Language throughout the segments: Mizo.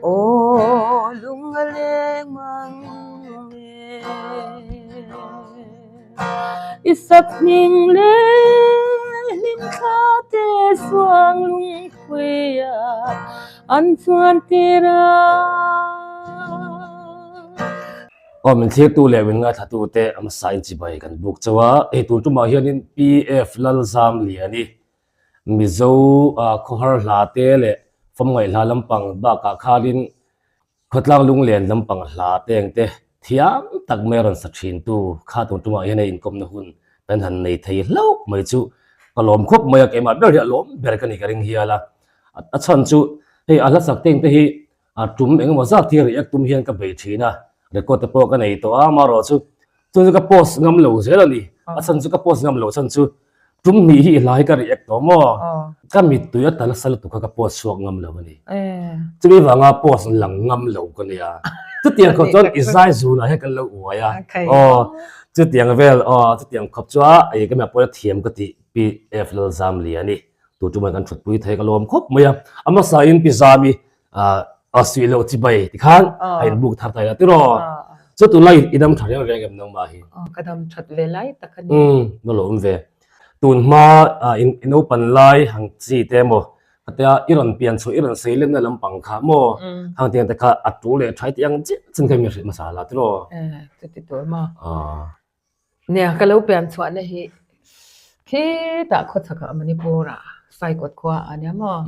Aw lung a leng mang e. I sak hming leh hlimthla te suang lungpui ah an chuan tir a. Aw min thlirtu leh min ngaithlatute a hmasa in chibai kan buk chauh a, hei tun tumah hianin PF Lalzamliani Mizo khawhar hla te leh famngaih hla lampang bakah khanin Khawtlang lunglen lampang hla teng te thiam tak mai a rawn sa thin tu kha tun tumah hian a inkawmna hun kan han nei thei hlauh mai chu ka lawm khawp mai a, keimah ber hi a lawm ber ka ni ka ring hial a. A chhan chu hei a hla sak teng te hi a tum engemaw zat hi react tum hian ka bei thin a, record te pawh ka nei tawh a, amaherawh chu chu chu ka post ngam lo zel a ni. A chhan chu ka post ngam loh chhan chu tum hnih hi i hla hi ka react tawh maw? Ka mittui a ta nasa lutuk kha ka post chhuak ngam lo a ni. Chumi vanga post lang ngam lo ka nia. Chutiang khawp chuan i zai zunah hian kan lo uai a. Aw chutiang vel aw chutiang khawp chu a ei ka mah pawh a thiam ka tih PF Lalzamliani tu tumah kan thutpui thei ka lawm khawp mai a. A hmasain Pi Zami a suih loh chi bai tikhan a inbuk thar ta ila tiraw. Chu tunlai i dam tha reng reng em nangmah hi? Aw ka dam that ve lai tak a ni. Umm na lo awm ve. Tun hma i naupan lai hang chi te maw khatia i rawn pian chhuah i rawn sei lenna lampang kha maw hang tiang te kha a tul leh thai tih ang chiah chin kha min hrilh hmasa la tiraw. Eh chuti tur maw. Nia, ka lo pian chhuahna hi khitah khawchhakah Manipur-ah Saikawt khua a nia maw?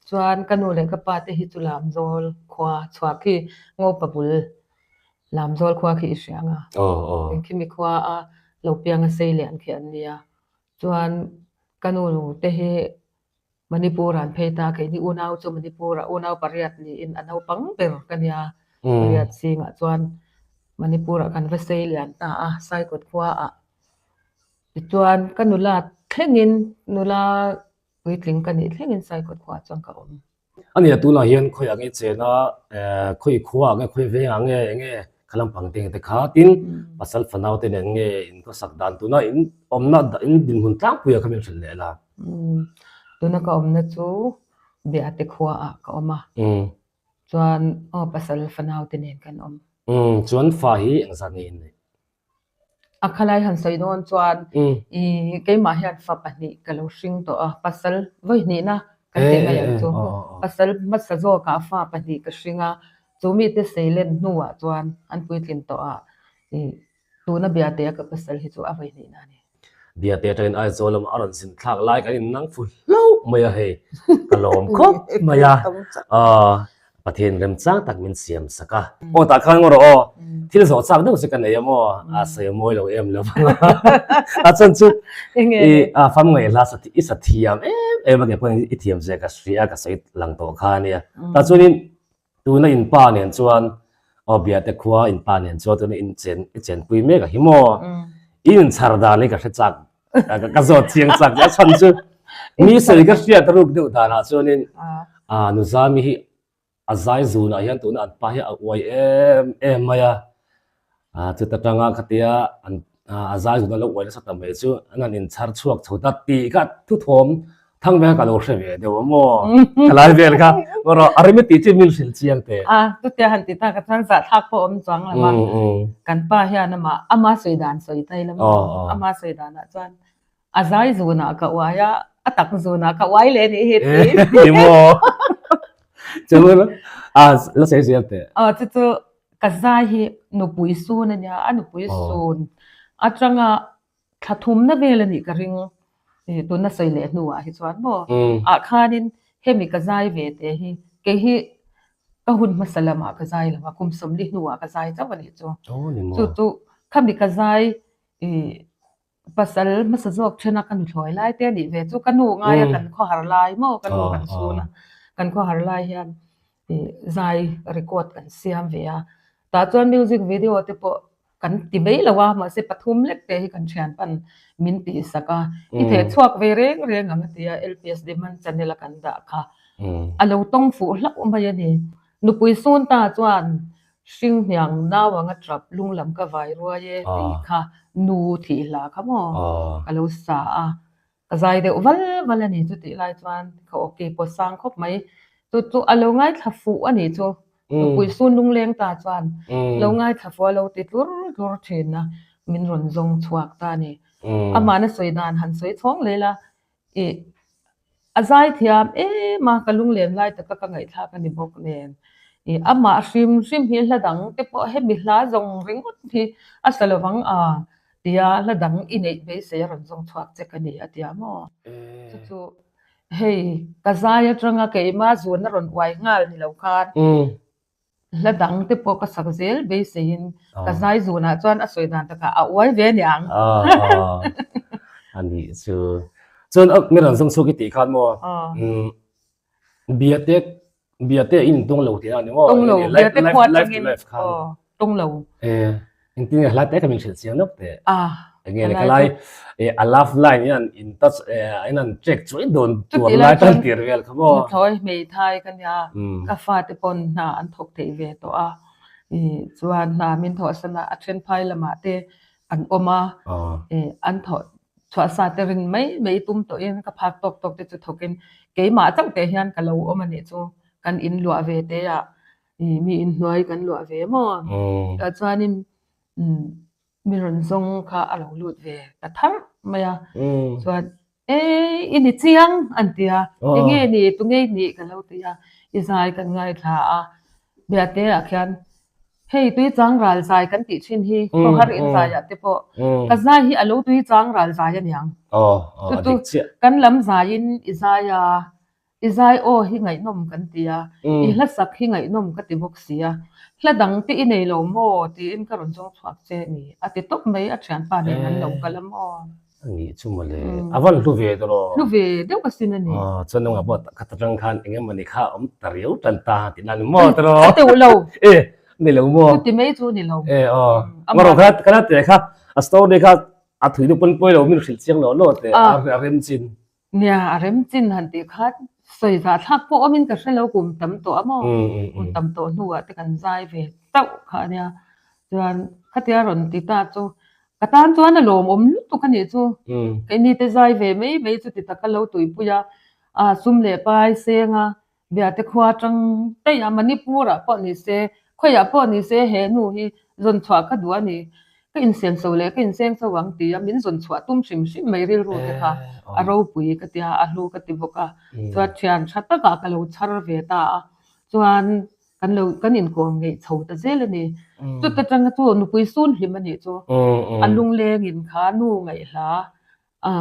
Chuan ka nu leh ka pa te hi chu Lamzawl khua chhuak khi Ngopa bul Lamzawl khua khi i hria ang a. Engkhimi khua a lo pianga sei lian khi an nia. Chuan ka nu te hi Manipur an phei ta, keini unau chu Manipur ah unau pariat niin a naupang ber ka nia, pariat zingah chuan Manipur ah kan va sei lian ta a, Saikawt khua ah tichuan ka nula thlengin nula puitling ka nih thlengin Saikawt khua ah chuan ka awm. A nia tunah hian khawi ah nge chen a, khawi khua ah nge khawi veng ah nge enge kha lampang te te kha tin pasal fanau te nen nge in khawsak dan tuna in awmna in dinhmun tlangpui ah kha min hrilh leh la. Tuna ka awmna chu Biate khua ah ka awm a, chuan aw pasal fanau te nen kan awm. Chuan fa hi engzat nge in neih? A khalai han sawi dawn chuan i keimah hian fa pahnih ka lo hring tawh a, pasal vawi hnihna kan tih mai ang chu. Pasal hmasa zawkah fa pahnih ka hring a, chu mite sei len hnuah chuan an puitlin tawh a, i tuna Biate a ka pasal hi chu a vawi hnihna a ni. Biate atangin Aizawl lamah a rawn zin thlak lai kan innang fu hlauh mai a hei, ka lawm khawp mai a. Pathian remchang tak min siam sak a. Aw tah khan ngaw rawh aw, thil zawh chak deuh chu ka nei a maw, a sawi a mawi lo em lo vang a. A chuan chu i a fam ngaih hla sa i sa thiam em em a ke pawhin i thiam zia ka hria ka sawi lang tawh kha a nia. Tah chuanin tuna in pa nen chuan aw Biate khua in pa nen chuan tuna in chen i chenpui mek a hi maw, i inchhar dan hi ka hre chak ka zawt chiang chak a chhan chu mi sawi ka hriat ruk deuh danah chuanin a Nuzami hi a zai zunah hian tuna an pa hi a uai em em mai a, a chuta tanga khatia an a zai zuna lo uai nasa ta mai chu an han inchhar chhuak chho ta tih kha thuthawm Thang ve kha ka lo hre ve deuh a maw? Thalai vel kha rawh a rem i tih chu min hrilh chiang teh. A, chutia han ti ta ka chuan zahthlak pawh awm chuang lo a. Kan pa hian amah, ama sawi dan sawi ta ila maw? Ama sawi danah chuan a zai zunah ka uai a, a tak zunah ka uai leh nih hi ti. Ti maw? Chu a la sawi zel teh. Aw, chu chu ka zai hi nupui sun a nia, a nupui sun atanga Thla thumna vel a nih ka ring tuna sawi leh hnuah hi chuan maw ah khanin hemi ka zai ve te hi kei hi ka hun hmasa lamah ka zai lo a kum sawmli hnuah ka zai chauh a nih chu. Chu chu khami ka zai ih pasal hmasa zawk thena ka nuthlawi lai te a nih ve chu ka nu ngaia kan khawhar lai maw ka nu kan chhun a kan khawhar lai hian ih zai record kan siam ve a tah chuan music video te pawh Kan ti mai lo a, mahse pathum lek te hi kan thian pan min tih sak a, i theh chhuak ve reng reng ang a ti a, LPS Demand channel a kan dah kha a lo tawng fuh hlauh mai a ni. Nupui sun ta chuan hring hniang nau anga trap lung lam ka vai ruai e tih kha nu thih hla kha maw ka lo sa a, ka zai deuh val val a ni chutih lai chuan ka awki pawh sang khawp mai. Chu chu a lo ngaithla fuh a nih chu. Nupui sun lungleng ta chuan lo ngaithla fuh a lo ti tlur tlur thin a, min rawn zawng chhuak ta a ni. Amahna sawi dan han sawi chhawng leh la, ih a zai thiam em a, ka lunglen lai taka ka ngaihthlak a ni bawk nen. Ih amah hrim hrim hi hla dang te pawh hemi hla zawng ringawt hi a sa lovang a tia hla dang i neih beisei a rawn zawng chhuak che ka ni a tia maw? Chu chu Hei, ka zai atanga keimah zun a rawn uai nghal ni lo khan hla dang te pawh ka sak zel beiseiin ka zai zunah chuan a sawi dan takah a uai ve aniang. A nih chu. Chuan mi rawn zawng chhuak i tih khan maw? Biate Biate in tung lo tih a ni maw? Tung lo, Biate khua atangin tung lo. Engtin nge hla te kha min hrilh chiang lawk teh. Enge le ka lai a love line hian in touch in an check chuai dawn tur lai tan tir vel kha maw? Nuthlawi hmeithai ka nia, ka fate pawn hna an thawk theih ve tawh a, chuan hna min thawhsan a, a then phai lamah te an awm a, an thawh chhuahsa te rin mai mai tum tawhin ka phak tawk tawk te chu thawkin keimah chauh teh hian ka lo awm a nih chu kan in luah ve te ah ih mi inhnuai kan luah ve maw tah chuanin umm mi rawn zawng kha a lo lut ve ta tharh mai a chuan e i ni chiang an ti a enge ni tunge i nih ka lo ti a i zai kan ngaithla a Biate ah khian hei tui chang ral zai kan tih thin hi khawhar in zai ah te pawh ka zai hi a lo tui chang ral zai a niang. Chu chu kan lam zai in i zai a, i zai aw hi ngaihnawm kan ti a, i hla sak hi ngaihnawm ka ti bawk si a, hla dang te i nei lo maw tiin ka rawn zawng chhuak che a ni a ti tawp mai a thianpa nen an lo kal a maw. A nih chu mawle, a van hlu ve tawh. Hlu ve deuh asin a ni. Aw, chuan nangmah pawh khat atang khan eng emawni kha a awm ta riau tan ta tih nan maw tawh. A teuh lo. E, ni lo maw? Chuti mai chu ni lo. E aw, ngarawh kha ka la teh kha a story kha a thui deuh pawn pawi lo min hrilh chiang lo lo teh a rem chin. Nia, a rem chin han tih kha sawi zah thlak pawh awmin ka hre lo kum tam tawh a maw? Kum tam tawh hnuah te kan zai ve chauh kha a nia. Chuan khatia rawn ti ta chu Ka tan chuan a lawmawm lutuk a nih chu. Keini te zai ve mai mai chu ti taka lo tuipui a, a sum leh pai seng a, Biate khua atang daih a, Manipur ah pawh ni se, khawiah pawh ni se he nu hi zawn chhuah ka duh a ni. Ka insem so leh ka inseng so ang ti a, min zawn chhuah tum hrim hrim mai rilru te kha a ropui ka tia, a hlu ka ti bawk a. Chuan thian tha takah ka lo chhar ve ta a, chuan Kan lo kan inkawm ngeih chho ta zel a ni. Chuta tanga chu nupui sun hlim a nih chu. A lunglengin kha nu ngaihhla a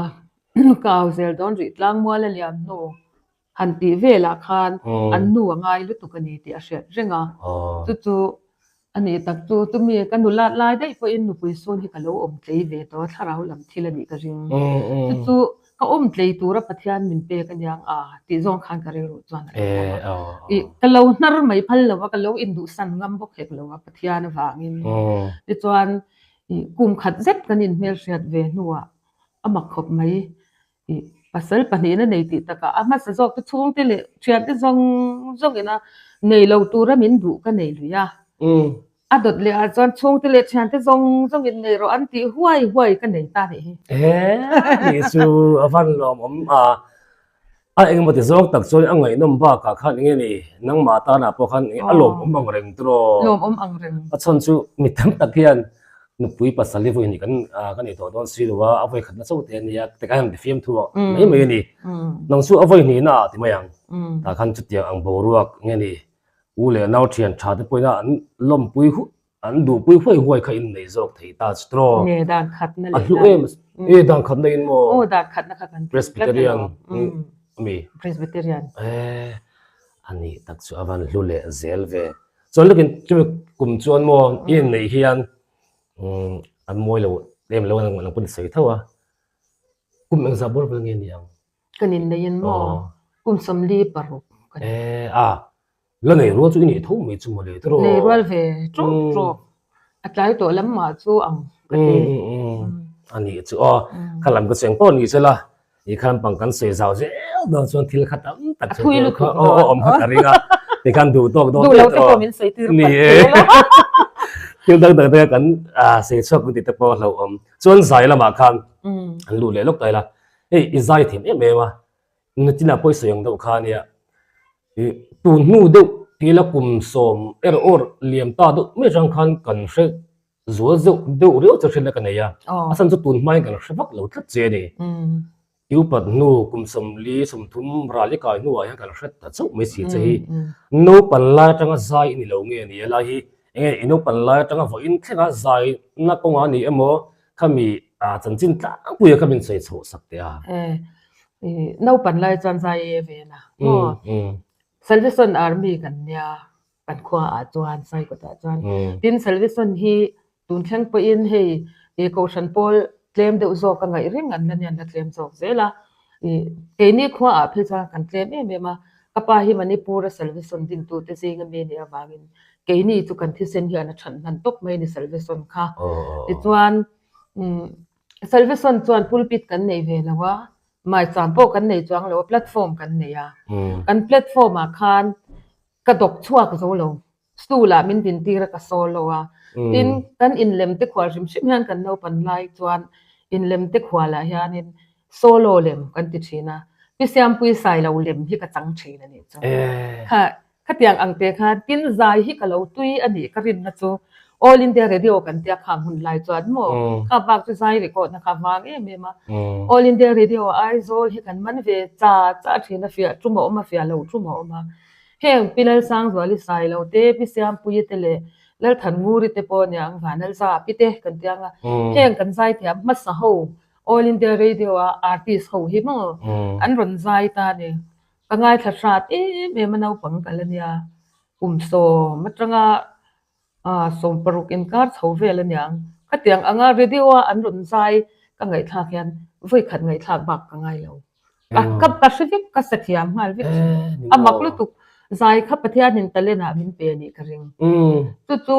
kau zel dawn rih tlang mual a liam hnu han tih velah khan an nu a ngai lutuk a ni tih a hriat reng a. Chu chu a nih tak chu chumi ka nulat lai daih pawhin nupui sun hi ka lo awm tlei ve tawh a thlarau lam thil a nih ka ring. Chu chu Ka awm tlei tura Pathian min pek aniang a tih zawng khan ka rilru chuan a lo awm a. Ih, ka lo hnar mai phal lo a, ka lo induhsan ngam bawk hek lo a Pathian avangin. Tichuan, ih, kum khat zet kan inhmelhriat ve hnuah a mak khawp mai. Ih, pasal pahnihna nei tih takah a hmasa zawk te chhungte leh thiante zawng zawngin a nei lo tura min duh ka nei lui a. A dawt leh ah chuan chhungte leh thiante zawng zawng in nei rawh an tih huai huai ka nei ta nih hi. He tih chu a van lawm awm a, a engemaw ti zawng tak chuan a ngaihnawm bakah khan enge ni nangmah tanah pawh khan a lawm awm ang reng tiraw. Lawm awm ang reng. A chhan chu mi tam tak hian nupui pasal hi vawi hnih kan ka nei tawh dawn si lo a, a vawi khatna chauh te a nia ti khan ti fiamthu a mai mai a ni. Nang chu a vawi hnihna ah ti mai ang. Tah khan chutiang ang boruak nge ni U leh nau thian tha te pawhin an lawmpui huh an duhpui huai huai kha in nei zawk thei ta chu tiraw. Nge dan khatna leh. A hlu em e dan khatna in maw. Aw dan khatna kha kan Presbyterian ami. Presbyterian. E a nih tak chu a van hlu leh zel ve. Chuan lekin chumi kum chuan maw i in neih hian an mawi lo em lo ang pawh ni sawi tho a. Kum engzah bawr vel nge ni ang? Kan inneiin maw kum 46 ka ni. E a, la nei rual chu i nih tho mai chu mawle tiraw. Nei rual ve tawp tawp, a tlai tawh lam mah chu ang ka ti. A nih chu aw, kha lam ka cheng pawh ni se la, i kha lampang kan sawi zau zel dawn chuan thil kha tam tak chu kha awm kha ka ring a, tikhan duh tawk dawn Duh lo te pawh min sawi tir phat thei lo. Thil dang dang te kan sawi chhuak min tih te pawh a hlauhawm. Chuan zai lamah khan an luh leh lawk ta ila. Hei i zai thiam em em a, Natina pawh i sawi ang deuh kha ania. Ih tun hnu deuh tila kum sawm er awr liam ta deuh mai atang khan kan hre zual zeuh deuh riau chu hriatna ka nei a, a chhan chu tun hmain kan hre vak lo tlat che a ni. I upat hnu kum sawmli sawmthum ral i kai hnuah hian kan hre ta chauh mai si che hi. Naupan lai atanga zai i ni lo nge ni a lai hi enge i naupan lai atanga vawiin thlenga zai na kawngah a ni emaw khami chanchin tlangpuia kha min sawi chhoh sak teh a. Naupan lai chuan zai e ve na maw? Salvation Army kan nia kan khua ah chuan Saikawt ah chuan. Tin Salvation hi tun thleng pawhin hei Kohhran pawl tlem deuh zawk a ngaih reng an la nia an la tlem zawk zel a. Keini khua ah phei chuan kan tlem em em a, ka pa hi Manipur a Salvation dintute zinga mi a nih avangin keini chu kan thisen hian a that hnan tawp mai a ni Salvation kha. Tichuan Salvation chuan pulpit kan nei ve lo a, maicham pawh kan nei chuang lo a, platform kan nei a. Kan platform ah khan ka dawk chhuak zo lo, stool ah min din tir a ka solo a. Tin, kan inlem te khual hrim hrim hian kan naupan lai chuan inlem te khual ah hianin solo lem kan ti thin a, Pi Siampui Sailo lem hi ka chang thin a nih chu. Kha Khatiang ang te khan tin zai hi ka lo tui a nih ka rinna chu All India Radio kan tia khang hun lai chuan maw kha bak chu zai record na kha vang em em a. All India Radio Aizawl hi kan man ve cha cha thin a fiah tum a awm a fiah lo tum a awm a. Heng Pi Lalsangzuali Sailo te Pi Siampuii te leh Lalthannguri te pawh aniang Vanalzapi te kan tia ang a. Heng kan zai thiam hmasa ho All India Radio a artist ho hi maw an rawn zai ta a ni. Ka ngaithla hrat em em a naupang kal a nia, kum sawm atanga 60 inkar chho vel a niang. Khatiang anga radio a an rawn zai ka ngaihthlak hian vawikhat ngaihthlak bak ka ngai lo. Ka ka hre vek, ka sa thiam nghal vek thin. A mak lutuk, zai kha Pathianin talent ah min pe a nih ka ring. Chu chu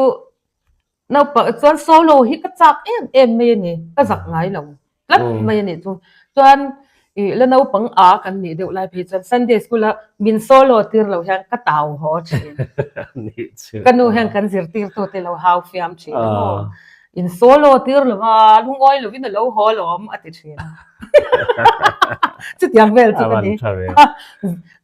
Naupang chuan solo hi ka chak em em mai a ni, ka zak ngai lo tlat mai a nih chu. Chuan ih la naupang a kan nih deuh lai phei chuan Sunday school a min solo tir lo hian ka tau haw thin. Ka nu hian kan zirtirtu te lo hau fiam thin a maw. In solo tir lo va, lungawi lovin a lo haw lawm a ti thin a. Chutiang vel chu ka ni.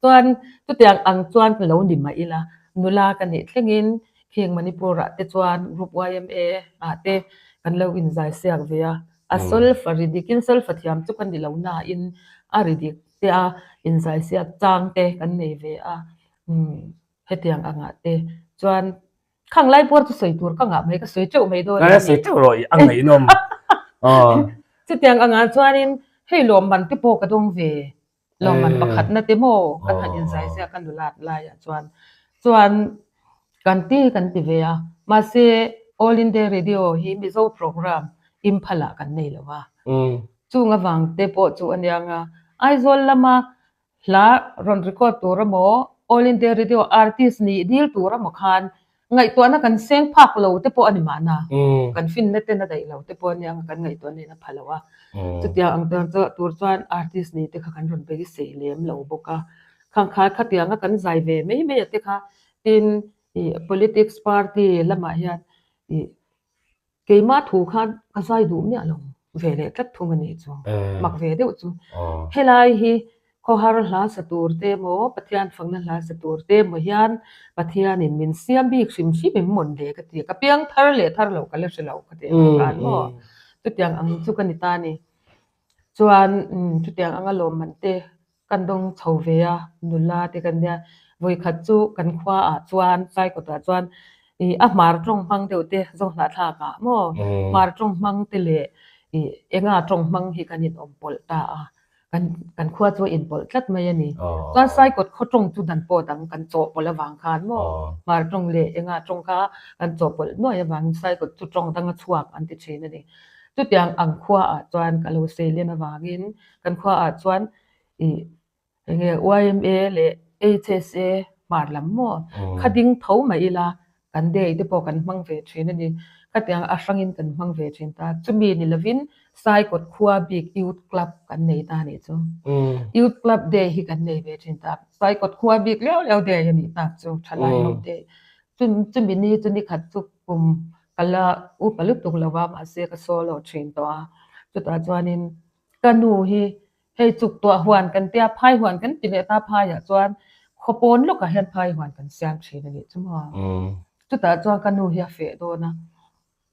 Chuan chutiang ang chuan ka lo ni mah ila, nula ka nih thlengin Kheng Manipur ah te chuan Group YMA ah te kan lo inzai siak ve a, a solfa ri dik in solfa thiam chu ka ni lo na in a ri dik te a inzai siak chang te kan nei ve a, umm hetiang angah te chuan khang lai pawr chu sawi tur ka ngah mai ka sawi teuh mai dawn a ni. Sawi teuh rawh i a ngaihnawm. Chutiang angah chuanin hei lawmman te pawh ka dawng ve. Lawmman pakhatna te maw kan han inzai zia ka nulat laiah chuan chuan kan ti kan ti ve a mahse All India Radio hi Mizo program Imphal ah kan nei lo a chung avang te pawh chu a nia nga Aizawl lama hla rawn record tur emaw All India Radio artist nih dil tur emaw khan Ngaihtuahna kan seng phak lo te pawh a ni mahna, kan finna ten a daih lo te pawh a nia kan ngaihtuahna in a pha lo a. Chutiang ang tur chuan artist ni te kha kan rawn beisei lem lo bawk a. Khang kha khatianga kan zai ve mai mai a te kha tin ih politics party lamah hian ih Keimah thu khan ka zai duh miah lo ve leh tlat thung a nih chu. Mak ve deuh chu. Helai hi khawhar hla sa tur te emaw Pathian fakna hla sa tur te emaw hian Pathianin min siam bik hrim hrim em mawn le ka ti. Ka piang thar leh thar loh ka la hre lo ka ti ang khan maw. Chutiang ang chu ka ni ta a ni. Chuan chutiang anga lawmman te Kan dawng chho ve a, nula te kan nia. Vawikhat chu kan khua ah chuan Saikawt ah chuan ih a hmar tawng hmang deuh te Zohnahthlak ah maw hmar tawng hmang te leh ih enga tawng hmang hi kan in awm pawlh ta a, kan kan khua chu a in pawlh tlat mai a ni. Chuan Saikawt khaw tawng chu dan pawh dang kan chawhpawlh avang khan maw hmar tawng leh enga tawng kha kan chawhpawlh nuai avangin Saikawt chu tawng dang a chhuak an ti thin a ni. Chutiang ang khua ah chuan ka lo seilian avangin Kan khua ah chuan ih enge YMA leh HSA hmar lam maw kha ding tho mai ila kan day te pawh kan hmang ve thin a ni. Khatiang a hrangin kan hmang ve thin ta. Chumi ni lovin Saikawt khua bik Youth Club kan nei ta nih chu. Youth Club day hi kan nei ve thin ta. Saikawt khua bik liau liau day a nih tak chu thalai ho day. Chumi ni chu nikhat chu kum ka la upa lutuk lo va mahse ka solo thin tawh a. Chutah chuanin Ka nu hi hei chuk tuah huan kan tia phai huan kan ti leh ta phaiah chuan. Khaw pawn lawkah hian phai huan kan siam thin a nih chu maw? Chutah chuan ka nu hi a feh dawn a,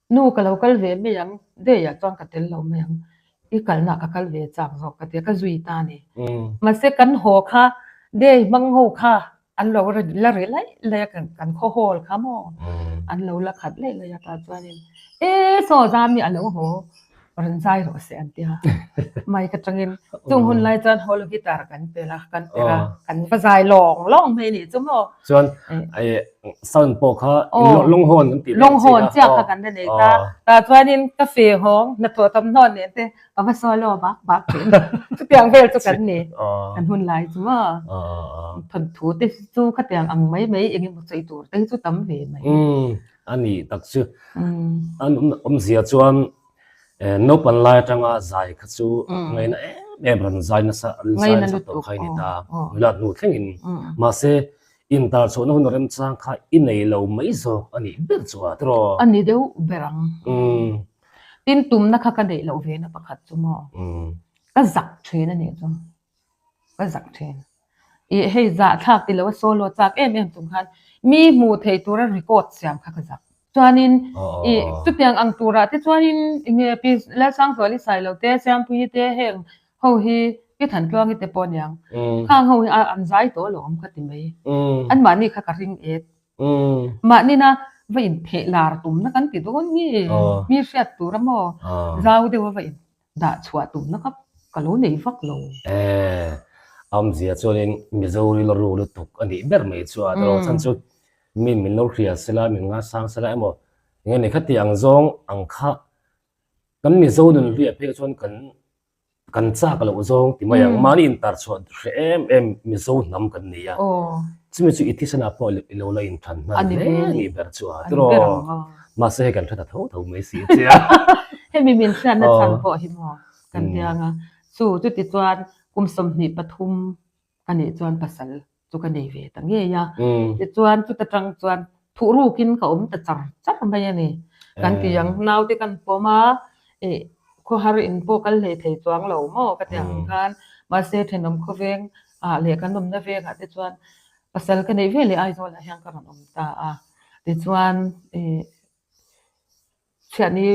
Nu ka lo kal ve mai ang, day ah chuan ka tel lo mai ang, i kalna ah ka kal ve chak zawk ka ti a, ka zui ta a ni. Mahse kan haw kha day hmang ho kha an lo la ri laih laih a, kan khaw hall kha maw an lo la khat laih laih a tah chuanin e saw zam hi a lo haw rawn zai rawh se an ti a, mic atangin chung hun lai chuan hall guitar kan pel a, kan perh a, kan va zai lawng lawng mai nih chu maw. Chuan sound pawh kha longhorn kan tih Longhorn chiah kha kan la nei ta. Tah chuanin ka fe hawng hnathawh tam hnawn nen te ka va solo bak bak thin. Chutiang vel chu kan ni kan hun lai chu maw. Thawnthu te chu khatiang ang mai mai eng emaw sawi tur te hi chu tam ve mai. A nih tak chu an awmzia chuan Naupan lai atanga zai kha chu ngaina em em rawn zai nasa zai nasa tawh kha i ni ta nula hnu thlengin mahse intar chhuahna hun remchang kha i nei lo mai zawk a nih ber chu a tiraw? A ni deuh ber ang. Tin tumna kha ka neih loh ve na pakhat chu maw ka zak thin a nih chu ka zak thin. Ih hei zahthlak ti lo a solo chak em em chung khan mi hmuh theih tura record siam kha ka zak. Chuanin ih chutiang ang turah te chuanin enge pi Lalsangzuali Sailo te Siampuii te heng ho hi Pi Thantluangi te pawh aniang khang ho hi an zai tawh alawm ka ti mai. Anmahni kha ka ring et. Mahnina va intheh lar tumna kan ti dawn nge mi hriat tur a maw zau deuh a va in Dah chhuah tumna kha ka lo nei vak lo. Eh, awmzia chuanin Mizo rilru lutuk a nih ber mai chu a tawrh chhan chu mi min lo hria sela, min ngaisang sela emaw eng nge ni khati ang zawng ang kha kan Mizo nun hluiah phei chuan kan kan chak loh zawng ti mai ang. Mahni intar chhuah hreh em em Mizo hnam kan ni a. Chumi chu i thisenah pawh i lo la inthan hman hle a nih ber chu a tawrh. Mahse hei kan hre ta tho tho mai si che a. Hemi min hriatna chhan pawh hi maw kan tiang a. Chu chuti chuan kum 23 ka nih chuan pasal chu ka nei ve ta ngei a. Tichuan chuta tang chuan thuh rukin ka awm ta char char mai a ni. Kan ti ang naute kan pawm a, ih khawhar in pawh kal hlei thei chuang lo maw ka ti ang khan. Mahse thenawm khawveng ah leh kan awmna vengah te chuan Pasal ka neih ve leh Aizawlah hian ka rawn awm ta a, tichuan ih chhiatni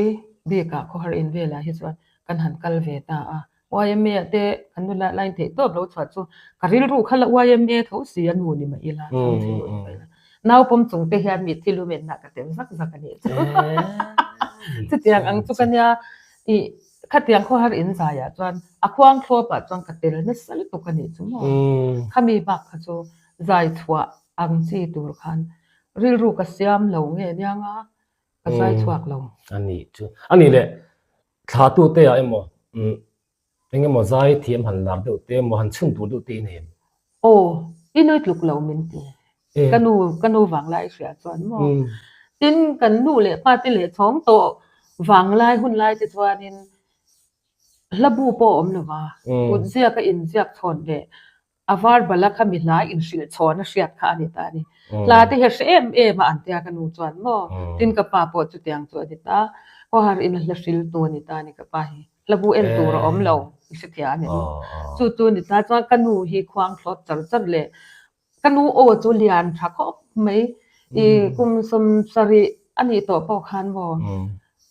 bikah khawhar in velah hi chuan kan han kal ve ta a, YMA ah te kan nula line theih tawp lo chhuah chu ka rilru kha la YMA tho si a nu ni mah ila, chhang nu ni mah ila, naupawm chung te hian mitthi lumenna ka tel zak zak a nih chu. Chutiang ang chu ka nia ih Khatiang khawhar in zaiah chuan a khuang thlawpah chuan ka tel nasa lutuk a nih chu maw? Khami bak kha chu zai chhuah ang chi tur khan rilru ka siam lo nge aniang a, ka zai chhuak lo. A nih chu. A nih leh thlatute ah emaw eng emaw zai thiam han lar deuh te emaw han chhun tur deuh te i nei em? Aw, i nui tluk lo min ti. Ka nu, ka nu vanglai hria chuan maw. Tin, kan nu leh pa te leh chhawng tawh vanglai hun lai te chuanin hla bu pawh a awm lo va, kut ziaka inziak chhawn leh a var bala kha mi hla inhrilh chhawn a hriat kha a ni ta a ni. Hla te hi a hre em em a an tia ka nu chuan maw. Tin, ka pa pawh chutiang chu a ni ta. Khawhar in a hla hriltu a ni ta a ni ka pa hi. Hlabu en tur a awm lo i hrethiah a ni. Chu chu ni ta chuan ka nu hi khuang thlawt char char leh ka nu aw chu lian tha khawp mai i kum 70 a nih tawh pawh khan maw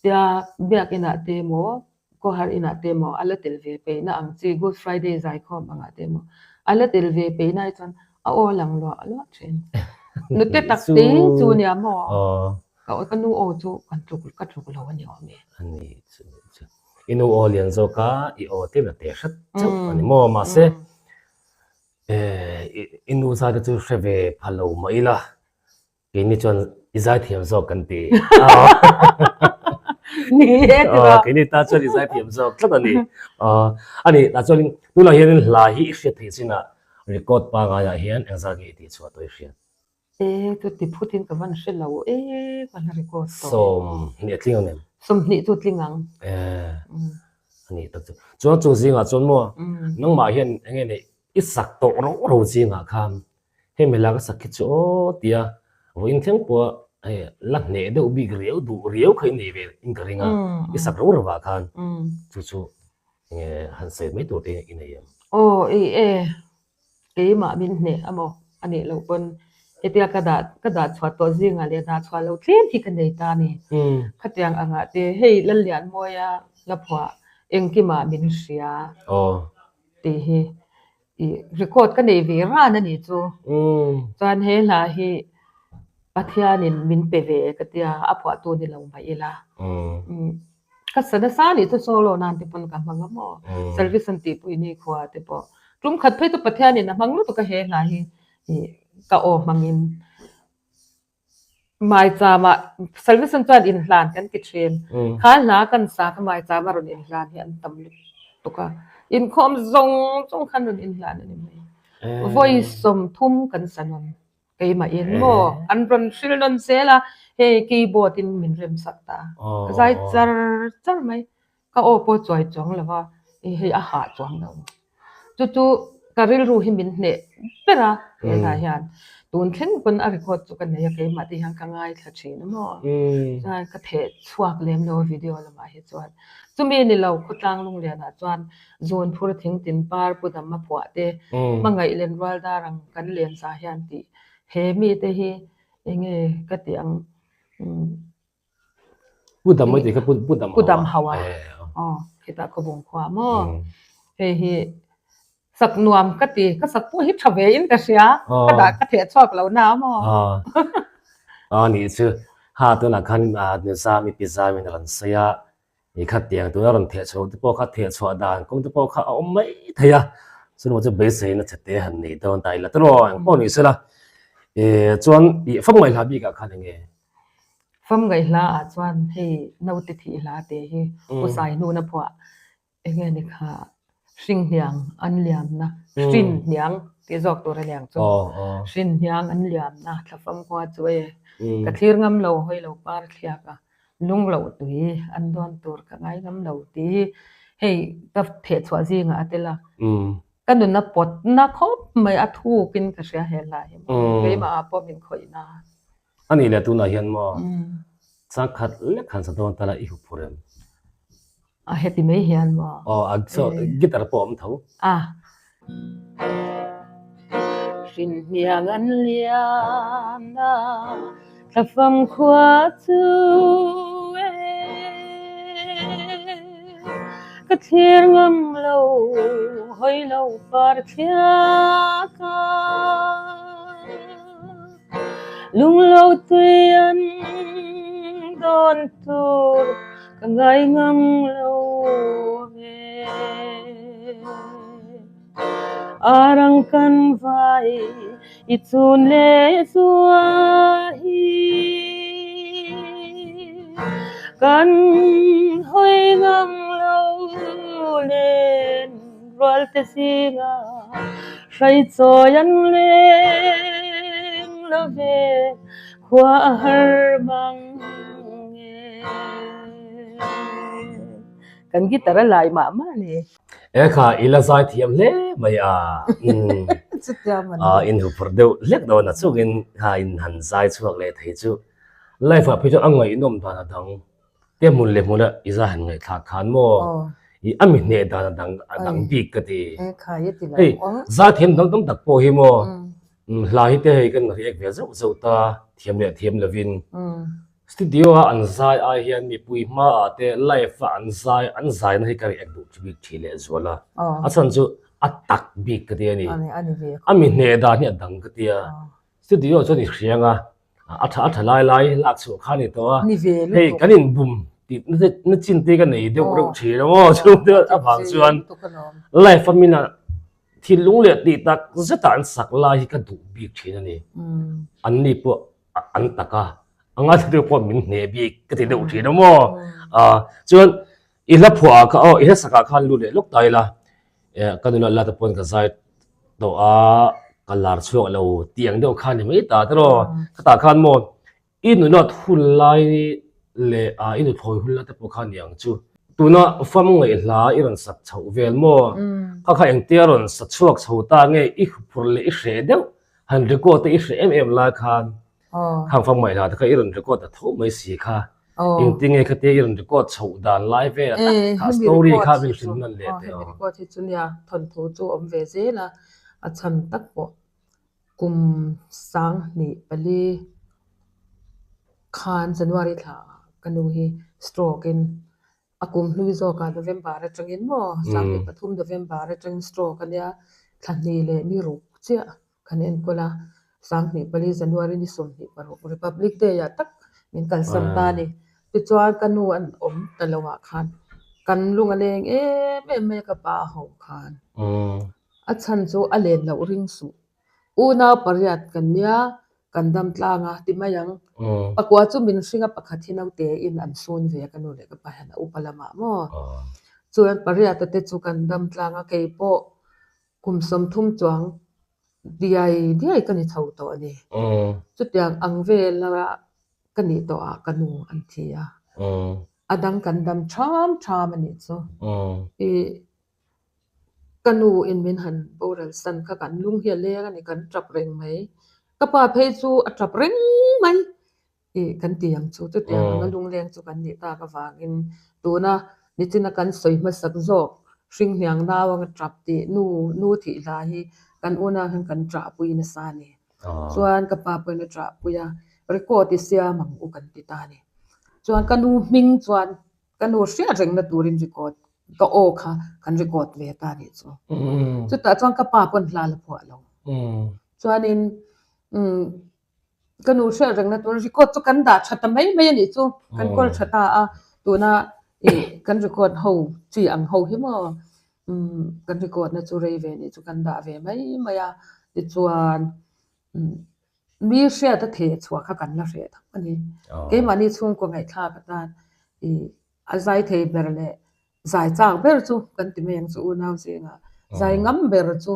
tia biakinah te maw Kohar inah te maw a la tel ve peihna ang chi Good Friday zaikhawm angah te maw a la tel ve peihna hi chuan a aw lang luah luah thin. Nute tak te chu nia maw? Ka nu aw chu kan tluk ka tluk lo a ni awm e. A ni chu chu. I nu aw lian zawk a, i aw te la te hret chauh a ni maw? Mahse i nu zai te chu hre ve pha lo mah ila, keini chuan i zai thiam zawk kan ti. Ni e ti rawh. Keini ta chuan i zai thiam zawk tlat a ni. A ni, tah chuan tunah hianin hla hi i hriat theih chinah record pangaiah hian engzat nge i tihchhuah tawh i hriat? E chu ti phut in ka van hre lo e ka hla record tawh. 20 a tling ang em? 20 chu tling ang. E a ni tak chu. Chuan chung zingah chuan maw nangmah hian eng nge nei i sak tawh ro ro zingah khan hemi la ka sak khi chu aw tia vawiin thleng pawh hei la hneh deuh bik riau duh riau kha i nei ve in ka ring a i sak ro ro ah khan chu chu eng nge han sawi mai tur te i nei em? Aw i e. Keimah min hneh a maw? A nih loh pawn hetia ka dah ka dah chhuah tawh zingah leh dah chhuah loh tlem hi ka nei ta a ni. Khatiang angah te hei Lallianmawia la phuah engkimah min hria tih hi ih record ka nei ve ran a ni chu. Chuan he hla hi Pathianin min pe ve ka tia a phuahtu ni lo mah ila. Ka sa nasa anih chu solo nan te pawn ka hmang a maw? Service an tihpui ni khua te pawh. Tum khat phei chu Pathianin a hmang lutuk a he hla hi ih ka aw hmangin Maichama service an chuan inhlan kan ti thin. Kha hla kan sa kha Maichama rawn inhlan hi an tam lutuk a. Inkhawm zawng zawng khan rawn inhlan a ni mai. Vawi 30 kan sa nawn. Keimahin maw an rawn hril nawn zel a, hei keyboard in min rem sak ta a, ka zai char char mai, ka aw pawh chuai chuang lo va, hei a hah chuang lo. Chu chu ka rilru hi min hneh ber a, he hla hian tun thleng pawn a record chu ka nei a, keimah te hian ka ngaithla thin a maw, chuan ka theh chhuak lem lo a video lamah hi chuan. Chumi ni lo khawtlang lunglianah chuan Zun phur thing tin par pu dam a phuah te, hmangaih len rual dar ang kan len za hian tih he mite hi enge ka tih ang Pu dam a tih kha pu dam pu dam hau a aw khitah khawbung khua maw hei hi sak nuam ka ti ka sak pawh hi tha ve in ka hria ka dah ka theh chhuak lo na maw a nih chu ha tunah khan nizam i pi zam in a rawn sawi a Ni khat tiang tuna rawn theh chhuah te pawh kha theh chhuah dan kawng te pawh kha a awm mai thei a, chunawh chu beiseina che te han nei dawn ta ila tiraw eng pawh ni sela eh chuan ih fam ngaihhla bikah khan eng nge? Fam ngaihhla ah chuan hei naute thih hla te hi U Saihnuna phuah eng nge ni kha hringhniang an liamna hrinhniang tih zawk tur a niang chu hrinhniang an liamna thlafam khua chu e ka thlir ngam lo hawi lo par thliak a Lung loh tui an dawn tur ka ngai ngam lo tih hi hei ka theh chhuah zingah a tel a. Ka nuna pawtna khawp mai a thukin ka hria he hla hi keimah ah pawh min khawih na. A nih leh tunah hian maw chang khat lek han sa dawn ta la i hup phur em? A heti mai hian maw? Aw a so guitar pawh a awm tho. A. Hrinhniang an liam a, thlafam khua chu e. Ka thlir ngam lo, hawi lo par thliak a. Lunglo tui an dawn tur Ka ngai ngam lo ve. A rang kan vai i chun leh zua hi. Kan hawi ngam lo len rual te zinga hrai chawi an leng lo ve. Khua a har mang e. Kan guitar a lai mah mah a ni. E kha i la zai thiam hle mai a. Chutiang a ni. A in huphurh deuh hlek dawn a chungin kha in han zai chhuak leh thei chu life ah phei chuan a ngaihnawm dan a dang. Te hmun leh hmuna i zai han ngaihthlak khan maw i a mi hneh dan a dang a dang bik ka ti. Hei zai thiam dang tam tak pawh hi maw hla hi te hei kan react ve zauh zauh ta thiam leh thiam lovin studio a an zai ai hian mipui hmaah te live a an zai an zaina hi ka react duh bik thin leh zual a a chhan chu a tak bik ka ti a ni a mi hneh dan hi a dang ka ti a studio chuan i hriang a a tha a tha lai lai lak chhuah kha a ni tawh a hei kan inbum tih na chin te ka nei deuh reuh thin a maw chhungte avang chuan life a mina thinlung leh tih tak zeta an sak lai hi ka duh bik thin a ni an ni pawh an tak a a ngaithla deuh pawh min hneh bik ka ti deuh thin a maw a chuan i hla phuah ah kha aw i hla sak ah khan lut leh lawk ta ila eh ka nula la te pawn ka zai tawh a ka lar chhuak lo tih ang deuh kha ni mai ta tiraw khatah khan maw i nunat hun lai leh ah i nuthlawi hun lai te pawh kha ni ang chu tuna fam ngaih hla i rawn sak chhoh vel maw kha kha engtia rawn sa chhuak chho ta nge i phur leh i hreh deuh han record te i hreh em em lai khan Khang fang mai hla te kha i rawn record ta tho mai si kha. Engtin nge khatia i rawn record chhoh dan lai vel a tak kha story kha min hrilh nawn leh teh aw. Hemi record hi chu nia thawnthu chu awm ve zel a, a chhan tak pawh. Kum 2004 khan January thla ah ka nu hi stroke in a kum hlui zawk ah November atangin maw 23 November atangin stroke a nia thla hnih leh ni ruk chiah kan enkawl a, 24 January ni 26 Republic Day ah tak min kalsan ta a ni. Tichuan ka nu an awm ta lo ah khan kan lung a leng em em mai a ka pa ho khan. A chhan chu a len loh ring suh. Unau pariat kan nia, kan dam tlang a ti mai ang. Pakua chu min hring a pakhat hi naute in an sun ve a ka nu leh ka pa hian a upa lamah maw. Chuan pariat a te chu kan dam tlang a kei pawh kum 30 chuang diai diai ka ni chho tawh a ni. Chutiang ang vela ka nih tawh ah ka nu an thi a. A dang kan dam ṭham ṭham a nih chu. Ih Ka nu in min han boral san kha kan lung hi a leng a ni, kan tap reng mai. Ka pa phei chu a tap reng mai tih kan ti ang chu. Chutiang anga lungleng chu kan nih tak avangin tuna nichina kan sawi hmasak zawk hringhniang nau anga tap tih nu nu thih hla hi kan unau hian kan ṭahpui nasa a ni. Chuan ka pa pawhin a ṭahpui a, record i siam ang u kan ti ta a ni. Chuan ka nu hming chuan Ka nu hriat rengna turin record ka aw kha kan record ve ta nih chu. Chutah chuan ka pa pawn hla la phuah lo. Chuanin ka nu hriat rengna turin record chu kan dah tha ta mai mai a nih chu. Kan kawl tha ta a, tuna ih kan record ho chi ang ho hi maw kan record na chu rei ve nih chu kan dah ve mai mai a. Tichuan Mi hriat a theh chhuah kha kan la hreh tho a ni. Keimahni chhungkaw ngaihthlak atan ih a zai thei ber leh zai chak ber chu kan ti mai ang chu unau zingah zai ngam ber chu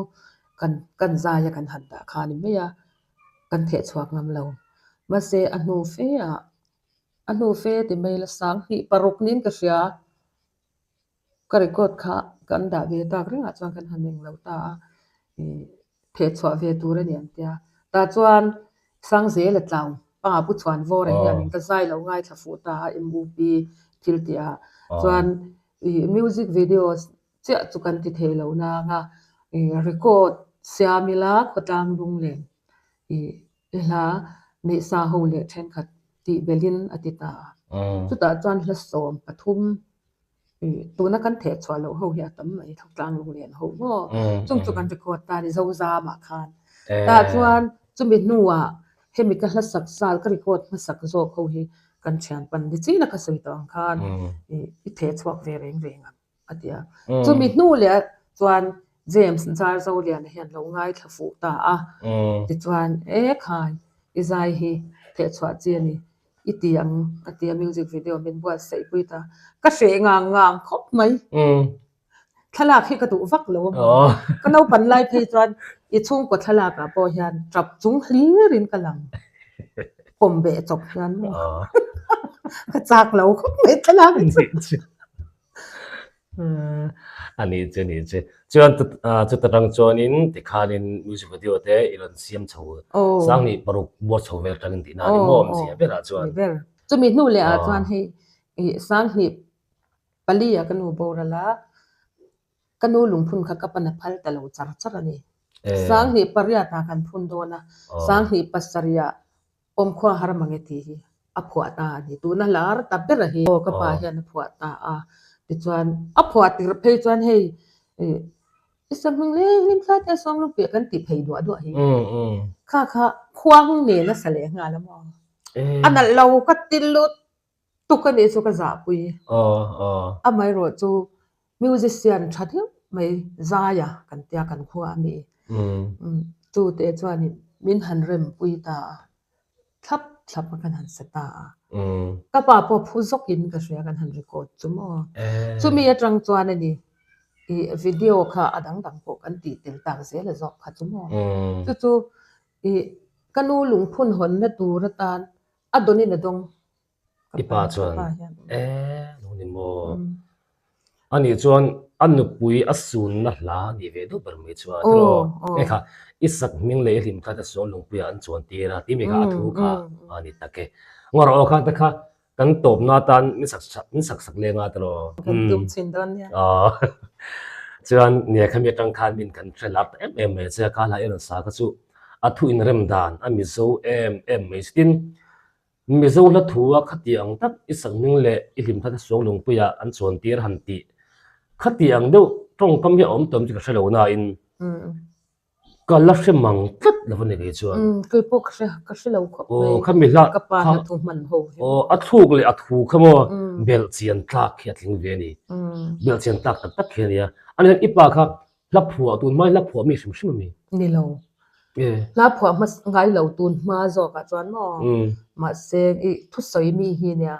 kan kan zai a kan han dah kha a ni mai a, kan theh chhuak ngam lo. Mahse a hnu fe ah a hnu fe ti mai la 2006 niin ka hria. Ka record kha kan dah ve tak rengah chuan kan han eng lo ta a, ih theh chhuah ve tur a ni an tia. Tah chuan Sangzela tlau pa Pu Chhuanvawra hianin ka zai lo ngaithla fuh ta a MUP thil tih ah chuan ih music videos chiah chu kan ti thei lo nang a, ih record siam ila khawtlang lung len ih I hla neihsa ho leh thenkhat tih belhin a ti ta a. Chutah chuan hla 13 tuna kan theh chhuah loh ho hi a tam mai Thawktlang Lunglian ho maw? Chung chu kan record ta a ni Zozamah khan. Tah chuan chumi hnuah hemi ka hla sak zal ka record hmasak zawk ho hi kan thian pan ni chin a ka sawi tawh ang khan i theh chhuak ve reng reng ang. a ti a. Chumi hnu leh chuan James Zarzoliana hian lo ngaithla fuh ta a. Tichuan, E khai, i zai hi theh chhuah chi a ni, i ti ang a ti a, music video min buatsaih pui ta. Ka hreh ngang ngang khawp mai. Thlalak hi ka duh vak lo a maw. Ka naupan lai phei chuan i chhungkaw thlalakah pawh hian tap chung hlirin ka lang. Pawm beh chawp hian maw. Ka chak lo khawp mai thlalak hi chu. A ni che ni che. Chuan chuta tang chuanin tikhanin music video te i rawn siam chho 2006 buat chho vel tangin tihna a ni maw awmzia berah chuan. Ni ber. Chumi hnu leh ah chuan hei 2004 ah ka nu boral a, ka nu lungphun kha ka pan a phal ta lo char char a ni. 2008 ah kan phun dawn a, 2007 ah Awmkhua har mang e tih hi a phuah ta a ni. Tuna lar ta ber a hi. Aw ka pa hian a phuah ta a. Tichuan a phuah tirh phei chuan hei ih i sam hming leh hlim thla te a sawm lung piah kan tih phei duah duah hi. Kha kha khuang nen a sa leh nghal a maw. A nalh lo ka ti lut tuk a nih chu ka zahpui. Amaherawh chu musician tha deuh mai Zaia kan tia kan khua a mi. Chu te chuanin min han rempui ta a, thlap thlap a kan han sa ta a. Ka pa pawh phu zawkin ka hria kan han record chu maw. Chumi atang chuan a ni ih video kha a dang dang pawh kan tih tel tak zel a zawk kha chu maw. Chu chu ih ka nu lungphun hawnna tur atan A dawn in a dawng. I pa chuan e lo ni maw? A nih chuan a nupui a sunna hla a nih ve deuh ber mai chuan tiraw? Hei kha i sak hming leh i hlim kha te sual lungpuiah an chuan tir a tih mi kha a thu kha a ni tak e. Ngawr aw kha te kha kan tawpna atan min sak min sak sak leng a tiraw? Kan tum chhin dawn nia. Chuan nia khami atang khan min kan hre lar ta em em mai che a kha hla i rawn sa kha chu. A thu inrem dan a Mizo em em mai si. Tin, Mizo hla thu a khati ang tak i sakhming leh i hlimthla te suang lungpuia an chuan tir han tih khati ang deuh tawngkam hi a awm tawm chu ka hre lo nain ka la hre mang tlat lo a ni kei chuan. Kei pawh ka hre ka hre lo khawp mai. Aw khami hla ka pa hla thu hman ho hi. Aw a thluk leh a thu kha maw belh chian tlak hi a tling ve a ni. Belh chian tlak tak tak hi a nia. Ani hian i pa kha Hla phuah tun hma hi hla phuah mi hrim hrim a mi? Ni lo. Hla phuah hma ngai lo tun hma zawkah chuan maw? Mahse i thusawi mi hi nia.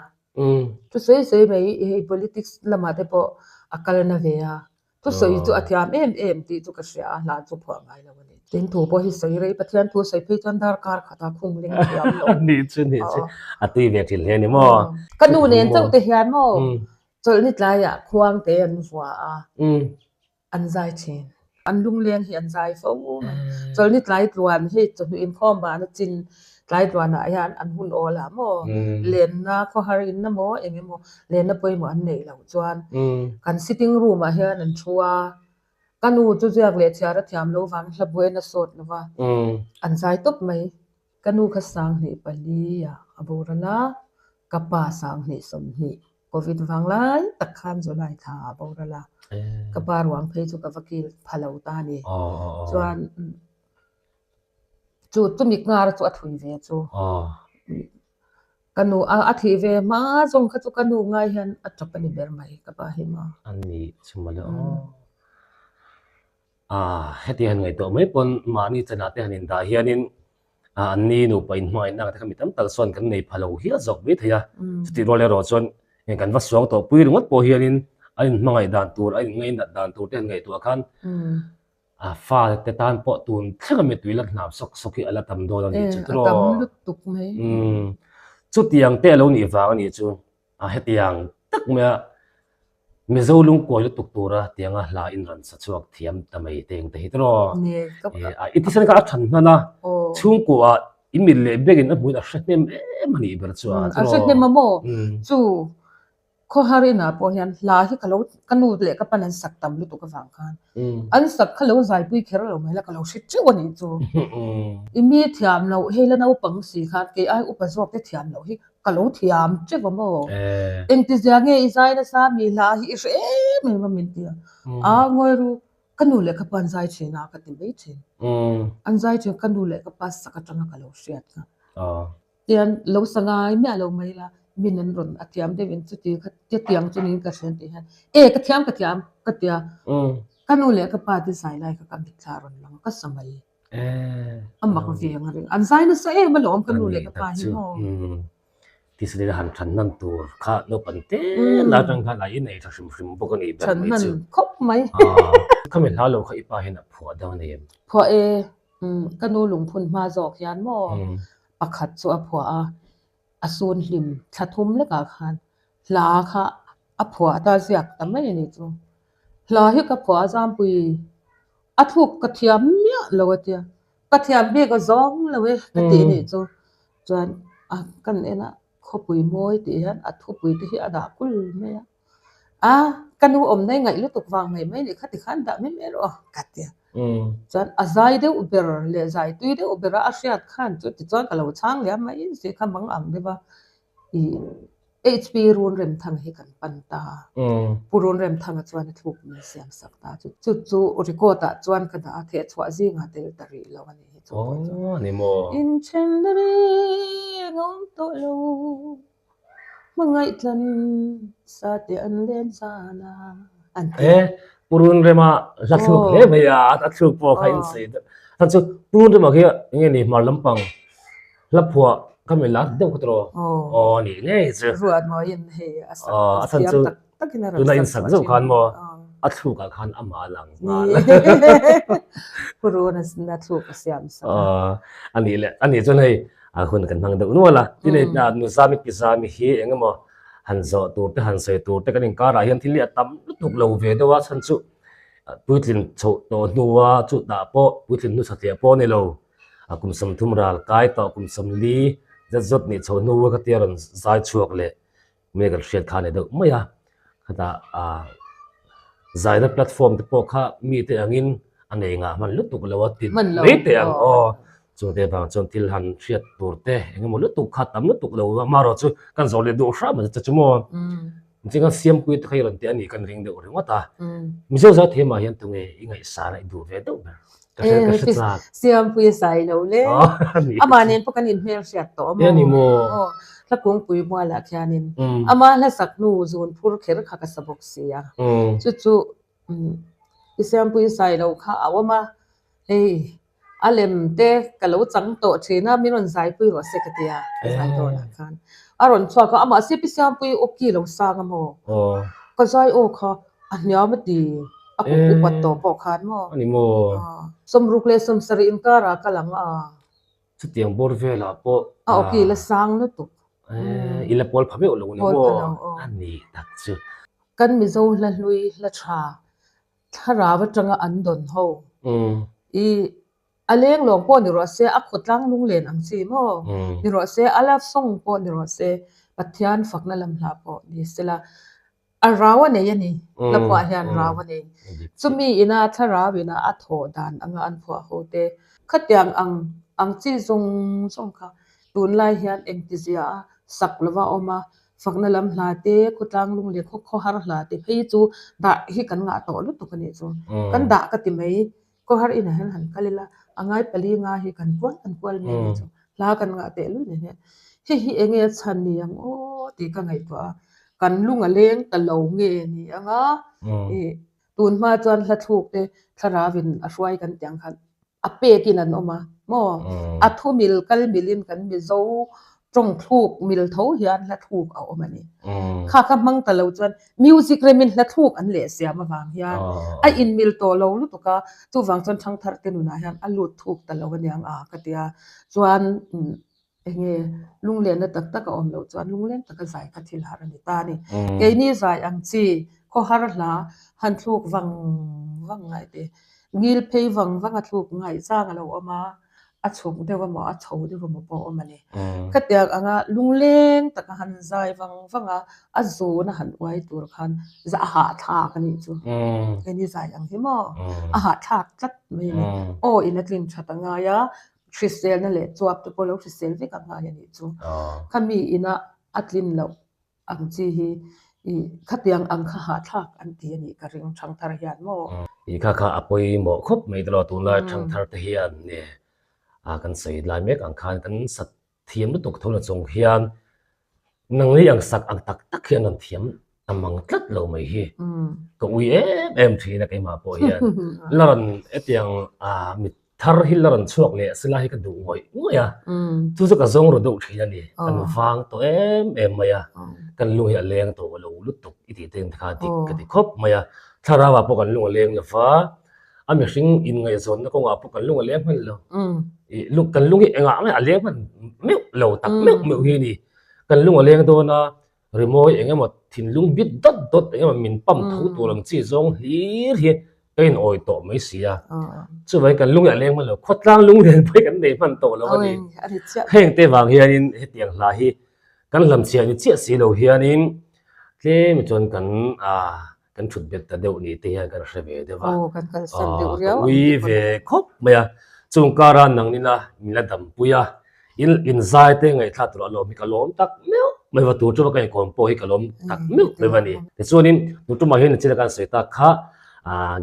Thusawi sawi mai hei politics lamah te pawh a kal na ve a. Thusawi chu a thiam em em tih chu ka hria a, hla chu phuah ngai lo a ni. Tin thu pawh hi sawi rei Pathian thu sawi phei chuan darkar khata khung leng thiam lo. Ni chu ni chu a tui ve thin hle a ni maw? Ka nu nen chauh te hian maw chawlhni tlaiah khuang te an vua a. An zai thin. An lungleng hi an zai fo mai. Chawlhni tlai tluan hei chawhnu inkhawm vana chin tlai tluanah hian an hun awl ah maw lenna khawhar in na maw eng emaw lenna pawimawh an neih loh chuan kan sitting room ah hian an thu a, ka nu chu ziak leh chhiar a thiam lo vang hla buain a sawt lo va, an zai tawp mai. Ka nu kha 2004 ah a boral a, ka pa 2020 Covid vang lai tak khan July thla ah a boral a, ka pa ruang phei chu ka va kil pha lo ta a ni. Chuan chu chumi nghar chu a thui ve chu. Ka nu a thih ve hma zawng kha chu ka nu ngai hian a tap a ni ber mai ka pa hi maw. A ni chu mawle aw. Aaa heti han ngaihtuah mai pawn mahni chanah te han indah hianin an ni nupa inhmangaihna te kha mi tam tak chuan kan nei pha lo hial zawk mai thei a. Chutih rual erawh chuan heng kan va suang tawh pui ringawt pawh hianin an inhmangaih dan tur, an inngainat dan tur te han ngaihtuah khan a fa te tan pawh tun thleng a mittui la hnam sawk sawk hi a la tam dawn a nih chu tiraw. A tam lutuk mai. Chutiang te a lo nih vang a nih chu a hetiang tak maia Mizo lungkuai lutuk tura tianga hla in rawn sa chhuak thiam ta mai te engte hi tiraw? I thisen kha a than hman a, chhungkuah i mit leh bengin a hmuin a hre hnem em a nih ber chu a tiraw? A hre hnem a maw? Chu khawhar inah pawh hian hla hi ka lo ka nu leh ka pan an sak tam lutuk avang khan an sak kha lo zaipui kher lo mai la ka lo hre teuh a nih chu. I mi thiam loh hei la naupang si khan kei ai upa zawk te thiam loh hi Ka lo thiam teuh a maw? Engtizia nge i zai nasa mi hla hi i hre em em a min ti a. A ngawi ru, ka nu leh ka pa an zai thin a ka ti mai thin. An zai thin ka nu leh ka pa sak atanga ka lo hriat kha. Tian lo sa ngai miah lo mai la, min an rawn a thiam deuh in chuti kha tiang chu niin ka hria tih hian e ka thiam ka thiam ka ti a. Ka nu leh ka pa te zai lai kha ka mitthla a rawn lang a, ka sa mai. A mak ve ang a ring. An zai nasa em alawm ka nu leh ka pa hi maw. Tisaril han than hnan tur kha naupang te la atang khan a inei tha hrim hrim bawk a ni ber mai chu. Than hnan khawp mai. Khami hla lo kha i pa hian a phuah dang a nei em? Phuah e, ka nu lungphun hma zawk hian maw pakhat chu a phuah a, a sun hlim thla thum lekah khan hla kha a phuah ta ziak ta mai a ni chu. Hla hi ka phuah a Zampui A thluk ka thiam miah lo a tia, ka thiam bik a zawng lo e ka tih nih chu. Chuan a kan en a khawpui mawi tih hian a thupui te hi a dah kul mai a, a ka nu awm nai ngaih lutuk vang mai mai nih kha tikhan dah mai mai rawh ka ti a. Chuan a zai deuh ber leh zai tui deuh ber a a hriat khan chu tichuan ka lo chhang liam mai zia kha mang ang deuh a ih. HP Runremthanga hi kan pan ta. Pu Runremthanga chuan a thluk min siam sak ta. Chu chu chu record ah chuan ka dah a, thehchhuah zingah tel ta rih lo a nih hi chu pawh chu. Aw ni maw. Inthenna reng a awm tawh lo, hmangaih tlan sa te an len zan a an ti. E, Pu Runrema hla thluk hle mai a, a thluk pawh kha in sawi deuh. Kha chu Pu Runrema khi enge ni hmar lampang Hla phuah ka mi lar deuh kha tawh. Aw ni ngei chu. Ruat mawiin hei a sak a chan chu tak takin a rawn tuna in sak zauh khan maw a thluk ah khan amah a lang nghal. Purun a na thluk a siam sak a. A nih leh a nih chuan hei a hun kan hmang deuh nual a. Tin hei nu Zami pi Zami hi eng emaw han zawh tur te han sawi tur te kan inkarah hian thil hi a tam lutuk lo ve deuh a chhan chu puitlin chhoh tawh hnua chutah pawh puitlin hnu satliah pawh a ni lo. A kum 30 ral kai tawh kum 40 zet zawt nih chho hnu a khatia rawn zai chhuak leh mi kan hriat kha a ni deuh mai a. Khatah ah zaina platform te pawh kha mite angin a nei ngah hman lutuk lo a ti mai teh ang aw. Chungte vang chuan thil han hriat tur te eng emaw lutuk kha tam lutuk lo a, amaherawh chu kan zawh leh duh hram a chu maw. Engtin kan Siampuii te kha i rawn ti a nih kan ring deuh ringawt a. Mizo zai thema hian tunge i ngaihsan a i duh ve deuh ber? Ka hre ka hre chak. Siampuii sai lo le. Amah nen pawh kan inhmel hriat tawh a maw? E ni maw? Aw, Hlakungpui mualah khianin ama hlasak hnu zun phur kher kha ka sa bawk si a. Chu chu i Siampuii sai lo kha a awm a, hei A lem te ka lo chang tawh thin a, min rawn zaipui rawh se ka ti a, ka zai dawnah khan. A rawn chhuak a, amah se Pi Siampuii aw ki lo sang a maw? Ka zai aw kha a hniam a ti, a kum upat tawh pawh khan maw? A ni maw? 60 leh 70 inkarah ka lang a. Chutiang bawr velah pawh. A aw ki la sang lutuk. I la pawl pha meuh lo ni maw? A ni tak chu. Kan Mizo hla hlui hla tha Thlarau atanga an dawn ho. I a leng lawng pawh ni rawh se, a khawtlang lunglen ang chi maw ni rawh se, a love song pawh ni rawh se, Pathian fakna lam hla pawh ni sela, a rau a nei a ni. Hla phuah hian rau a nei. Chumi ina thlarau ina a thawh dan anga an phuah ho te, khatiang ang ang chi zawng zawng kha tunlai hian engtizia a sak lova awm a, Fakna lam hla te, khawtlang lung leh khaw khawhar hla te phei chu dah hi kan ngah tawh lutuk a nih chu. Kan dah ka ti mai, khawhar inah hian han kal ila, a ngai pali nga hi kan kual kan kual mai a nih chu. Hla kan ngah teh lul nen hian hei hi eng nge a chhan ni ang aw tih ka ngaihtuah a, kan lung a leng ta lo nge ni ang a, ih tun hma chuan hla thluk te thlarau in a hruai kan tih ang khan a pekin an awm a maw? A thu mil kal milin kan Mizo tawng thluk mil tho hian hla thluk a awm a ni. Kha kha hmang ta lo chuan music remin hla thluk an leh siam avang hian a inmil tawh lo lutuk a, chuvang chuan thangthar te nunah hian a lut thuk ta lo aniang a ka ti a, chuan Enge lunglenna tak tak a awm loh chuan lunglen taka zai kha thil har a ni ta a ni. Keini zai ang chi khawhar hla han thluk vang vang ngai te, ngil phei vang vang a thluk ngaih zang a lo awm a, a chhuk deuh emaw a chho deuh emaw pawh a awm a ni. Khatiang anga lungleng taka han zai vang vang a, a zun a han uai tur khan a hahthlak a nih chu. Keini zai ang hi maw? A hahthlak tlat mai a ni. Aw in a tlin that a ngai a, Hriselna leh chuap te pawh lo hrisel vek ang ngai a nih chu. Khami ina a tlin loh ang chi hi i khatiang ang kha hahthlak an ti a nih ka ring Thangthar hian maw? I kha kha a pawimawh khawp mai tawh lo tunlai Thangthar te hian nge a kan sawi lai mek ang khan kan sat thiam lutuk tho la chung hian nangni ang sak ang tak tak hian an thiam ta mang tlat lo mai hi ka ui em em thin a keimah pawh hian la rawn hetiang ah mit thar hi la rawn chhuak leh sila hi ka duh ngawih ngawih a chu chu ka zawng ru deuh thin a ni kan vang tawh em em mai a kan lung hi a leng tawh lo lutuk i tih te kha dik ka ti khawp mai a thlarau ah pawh kan lung a leng lo va A mihring inngaihzawnna kawngah pawh kan lung a leng hman lo. I lung kan lung hi engah nge a leng hman meuh lo tak meuh meuh hi a ni. Kan lung a leng dawn a, rimawi eng emaw thinlung bit dawt dawt eng emaw min pump tho tur ang chi zawng hlir hi ka inawi tawh mai si a. Chuvangin kan lung hi a leng hman lo, khawtlang lung lian pawh hi kan nei hman tawh lo a ni. Heng te vang hianin hetiang hla hi kan hlamchhiah ni chiah si lo hianin tlem chuan kan Kan thut bet ta deuh ni te hian kan hre ve deuh a. Aw, kan kalsan deuh riau ang te pawh. Ka ui ve khawp mai a. Chung kara nangnin a min la dampui a, in inzai te ngaihthlak tur a lawm hi ka lawm tak meuh mai va, tur ṭuma ka inkawm pawh hi ka lawm tak meuh mai va ni. Tichuanin tur ṭumah hian nichina kan sawi tak kha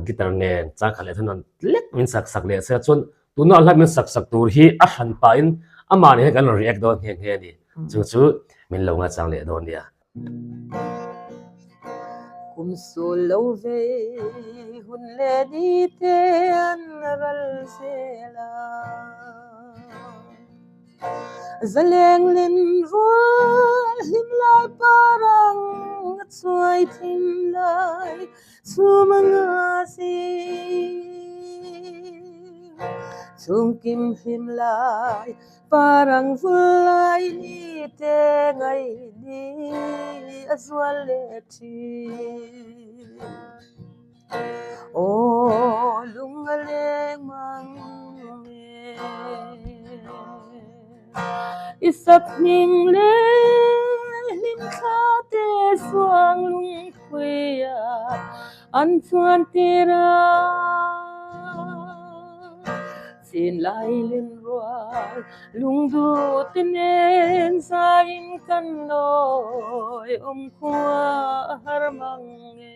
guitar nen changkhat leh thun an lek min sak sak leh sia chuan tuna a hla min sak sak tur hi a hran pahin amah nen hian kan rawn react dawn nghe nghe a ni. Chu chu min lo ngaichang leh dawn nia. Kum sul lo ve hun leh ni te an ral zel a, Zaleng lin rual hlim lai parang a chuai thim lai chhum a nga zing. Chhungkim hlim lai Parang vulai ni te ngaih ni a zual leh thin. Aw lung a leng mang e, i sap hming leh hlim thla te suang lungpui ah an chuan tir a. Chinlai lenrual lungduh te nen zaiin kan lawi awm khua a har mang e.